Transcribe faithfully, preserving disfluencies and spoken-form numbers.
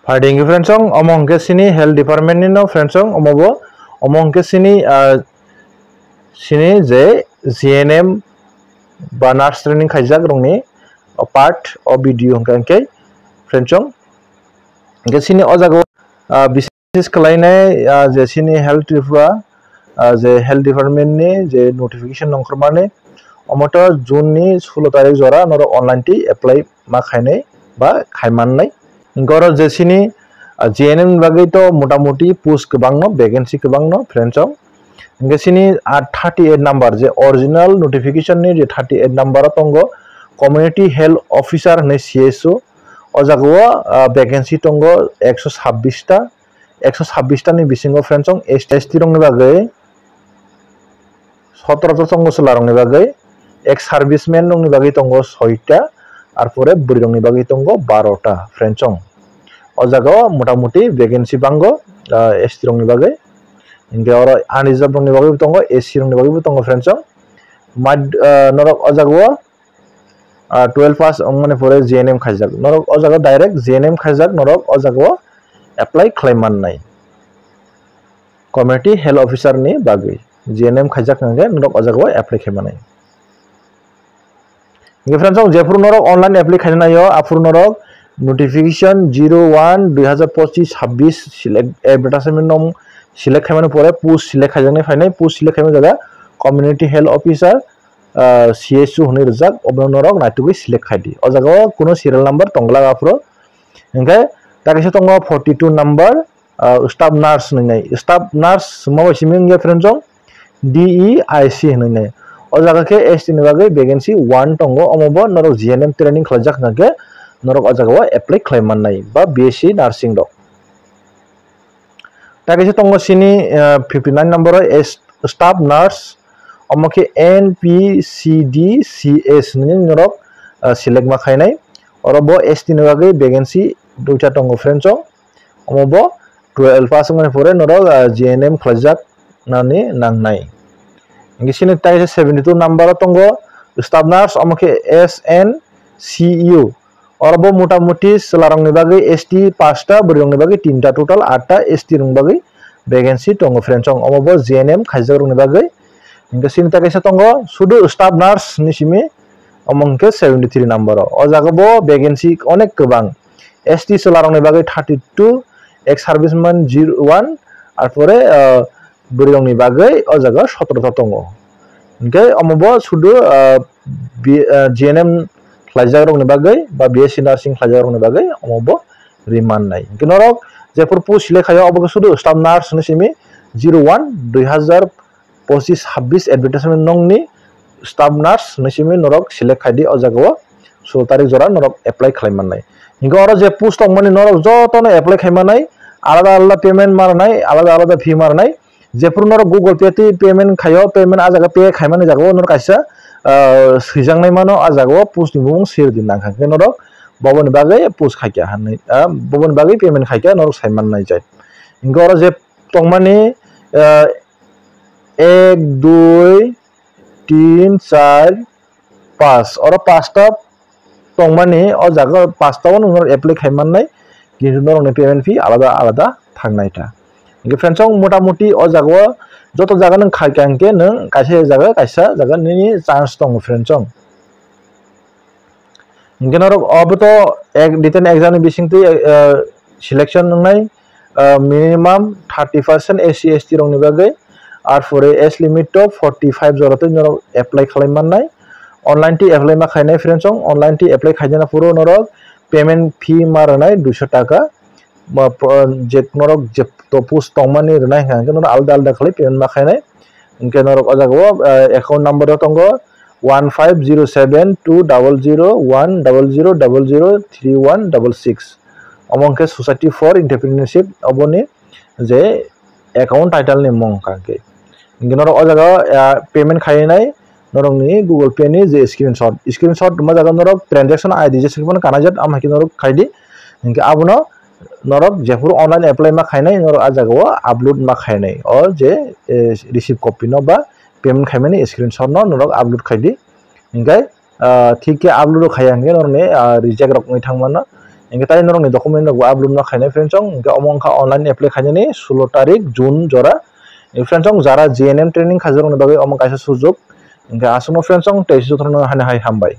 Phaidi hwnkhe friends song, omo hwnkhe sini health department ni no friends song, omo bo, omo hwnkhe sini, ah, sini je G N M ba nurse training khaijak rokni part o video hwnkhe hwnkhe friends song. Hwnkhe sini o jaga o, ah, bises khlainai, ah, je sini health Tripura, ah, je health department ni je notification nongkhormani, omo to June ni sulo tarik jora norok online twi apply ma khainai ba khaimannai. Hwnkhe oro je sini, ah, G N M ni bagwi to motamuti post kwbangno, vacancy kwbangno, friends song. Hwnkhe sini, ah, thirty eight number je original notification ni je thirty eight number o tongo community health officer hwnwi C S O. O jaga o, ah, vacancy tongo ekso sabbish ta, ekso sabbish ta ni bisingo friends song S T rokni bagwi sotoro ta tongo, chwla rokni bagwi, ex serviceman rokni bagwi tongo soita, arpore bwrwi rokni bagwi tongo baro ta friends song. O jaga o motamuti vacancy bango, ah, S T rokni bagwi. Hwnkhe oro unreserved rokni bagwi bo tongo, S C rokni bagwi bo tongo friends song. Mad-, ah, norok o jaga o, ah, twelve pass wngmani pore G N M khaijak. Norok o jaga direct G N M khaijak, norok o jaga o apply khlai mannai. Community health officer ni bagwi G N M khaijak hwnkhe norok o jaga o apply khai mannai. Hwnkhe friends song, jephuru norok online apply khaina naio, aphuru norok notification zero one dui hazar pochis sabbish select, advertisement nom select khaimani pore post select khaijaknai phainai, post select khaima jaga community health officer, ah, C S O hwnwi rijak, obono norok naitugwi select khai di. O jaga o kuno serial number tong glak aphuru. Hwnkhe ta kaisa tongo forty two number, ah, staff nurse hwnwi nai. Staff nurse hwnma bai simi wngya friends song, D E I C hwnwi nai. O jaga khe S T ni bagwi vacancy one tongo, omo bo norok G N M training khlaijak hwnkhe norok o jaga o apply khlai mannai ba B S C nursing rok. Ta kaisa tongo sini, ah, fifty nine number o S-, staff nurse, omo khe N P C D C S hwnwi norok, ah, select ma khainai. Oro bo S T ni bagwi vacancy duita tongo friends song. Omo bo twelve pass wngmani pore norok, ah, G N M khlaijak nani nangnai. Hwnkhe sini ta kaisa seventy two number o tongo staff nurse, omo khe S N C U. Oro bo motamuti chwlarokni bagwi S T paanch ta, bwrwirokni bagwi tin ta, total aat ta S T rokni bagwi vacancy tongo friends song. Omo bo G N M khaijakrokni bagwi. Hwnkhe sini ta kaisa tongo sudu staff nurse hwnwi simi, omo hwnkhe seventy three number o. O jaga bo vacancy onek kwbang. S T chwlarokni bagwi thirty two, ex serviceman zero one, arpore, ah, bwrwirokni bagwi o jaga sotoro ta tongo. Hwnkhe omo bo sudu, ah, B-, ah, G N M khlaijakrokni bagwi ba B S C nursing khlaijakrokni bagwi omo bo ri mannai. Hwnkhe norok jephuru post select khaio, obo khe sudu staff nurse hwnwi simi zero one dui hazar pochis sabbish advertisement nongni staff nurse hwnwi simi norok select khai di, o jaga o sulo tarik jora norok apply khlai mannai. Hwnkhe oro je post tongmani norok jotono apply khai mannai, alada alada payment ma rwnai, alada alada fee ma rwnai. Jephuru norok Google Pay twi payment khaio, payment a jaga pay khaimani jaga o norok kaisa, ah, swijaknai mano, a jaga o post ni bumung swi rwdi nangkha, hwnkhe norok boboni bagwi post khaikha hwnwi, ah, boboni bagwi payment khaikha norok sai mannai jai. Hwnkhe oro je tongmani, ah, ek, dui, tin, char, paanch. Oro paanch ta tongmani, o jaga paanch ta o nwng apply khai mannai, kintu norokni payment fee alada alada thangnai ta. Hwnkhe friends song, motamuti o jaga o joto jaga nwng khaikha hwnkhe nwng kaisa jaga, kaisa jaga nini chance tongo friends song. Hwnkhe norok obo to ek, written exam ni bisingtwi, eh, selection wngnai, ah, minimum thirty percent S C S T rokni bagwi, arpore age limit to forty five jora twi norok apply khlai mannai. Online twi apply ma khainai friends song, online twi apply khaijana phuru norok payment fee ma rwnai duiso taka. Ba po-, je norok je to post tongmani rwnai hwnkha hwnkhe norok alda alda khlai payment ma khainai. Hwnkhe norok o jaga o, ah, account number o tongo one five zero seven two double zero one double zero double zero three one double six. Omo hwnkhe Society for Entrepreneurship, oboni je account title ni mung hwnkha hwnkhe. Hwnkhe norok o jaga o, ah, payment khainai norokni Google Pay ni je screenshot, screenshot rwma jaga norok transaction I D jesa phano kanajak, amo hai khe norok khai di. Hwnkhe abono norok jephuru online apply ma khainai, norok a jaga o upload ma khainai o je, eh, receipt copy no ba payment khaimani screenshot no norok upload khai di. Hwnkhe, ah, thik khe upload o khaiya hwnkhe norokni, ah, reject rok wngwi thang mano. Hingke tei norokni document rok bo upload no khainai friends song, hingke omo wngkha online apply khainani sulo tarik June jora. Friends song, jara G N M training khaijak rokni bagwi omo kaisa sujok. Hingke aswkno friends song, tei jotono haino hai hambai.